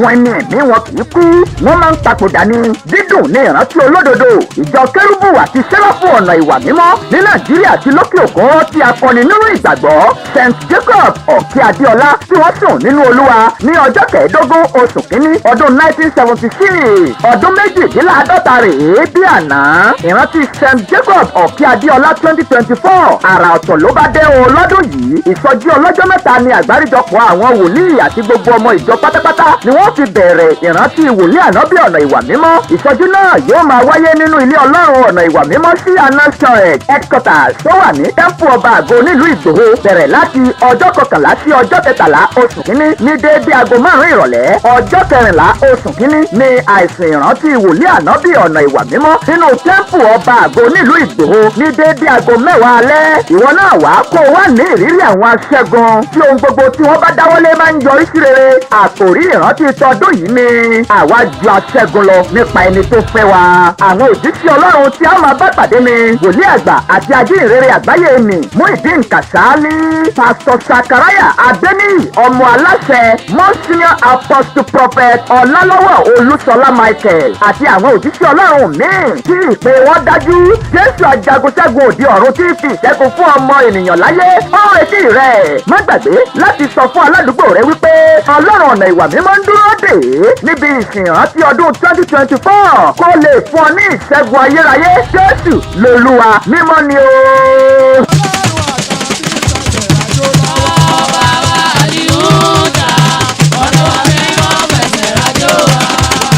Àwọn ẹni ẹ̀mí wọn kì í kú, wọ́n máa ń papòdà ní. Dídùn ní ìrántí olódodo. Ìjọ Kérúbù àti Sẹ́ráfù Ọ̀nà Ìwà Mímọ́ ní Nàìjíríà àti lókè òkun tí akọni nínú ìgbàgbọ́ St Jacob Ọ̀kẹ́ Adéọlá tí wọ́n sùn nínú Olúwa ní ọjọ́ 15 oṣù kínní ọdún 1976. Ọdún 52 rèé bí àná. Ìrántí St Jacob Ọ̀kẹ́ Adéọlá 2024, àrà ọ̀tọ̀ ló bá dé o lọ́dún yìí. Ìsọjí ọlọ́jọ́ 3 ni àgbáríjọpọ̀ àwọn wòlíì àti gbogbo ọmọ ìjọ pátápátá ni wọ́n fi bẹ̀rẹ̀ ìrántí wòlíì ànábì Ọ̀nà Ìwà Mímọ́. Ìsọjí náà yóò máa wáyé nínú ilé Ọlọ́run Ọ̀nà Ìwà Mímọ́ C&S Church headquarters tó wà ní Temple Ọba Àgọ́ nílùú Ìgbòho, bẹ̀rẹ̀ láti ọjọ́ 11 sí ọjọ́ 13 oṣù kínní ní déédéé aago 5 ìrọ̀lẹ́. Ọjọ́ 14 oṣù kínní ní àìsùn ìrántí wòlíì ànábì Ọ̀nà Ìwà Mímọ́ nínú Temple Ọba Àgọ́ nílùú Ìgbòho ní déédéé aago 10 alẹ́. Ìwọ náà wàá kó o wá ní ìrírí àwọn aṣẹ́gun tí ohun gbogbo tí wọ́n bá dáwọ́lé máa ń yọrí sí rere. Àkòrí ìrántí tọdún yìí ni "Àwa ju aṣẹ́gun lọ nípa ẹni tó fẹ́ wa". Àwọn òjíṣẹ́ Ọlọ́run tí a máa bá pàdé ni wòlíì àgbà àti ajínrere àgbáyé mi Muideen Kasali, Pastor Sakaraya Adeniyi ọmọ aláṣẹ, Monsignor Apostle Prophet Ọlálọ́wọ̀ Olúṣọlá Michael àti àwọn òjíṣẹ́ Ọlọ́run míì tí ìpè wọn dájú. Jésù ajagunṣẹ́gun òde ọ̀run tí fi ìṣẹ́gun fún ọmọ ènìyàn láyé ó ń retí rẹ̀. Má gbàgbé láti sọ fún aládùúgbò rẹ wípé Ọlọ́run Ọ̀nà Ìwà Mímọ́ ń dúró dè é níbi ìsìn ìrántí ọdún 2024 kó lè fún ọ ní ìṣẹ́gun ayérayé. Jésù lolúwa, mímọ́ ni o.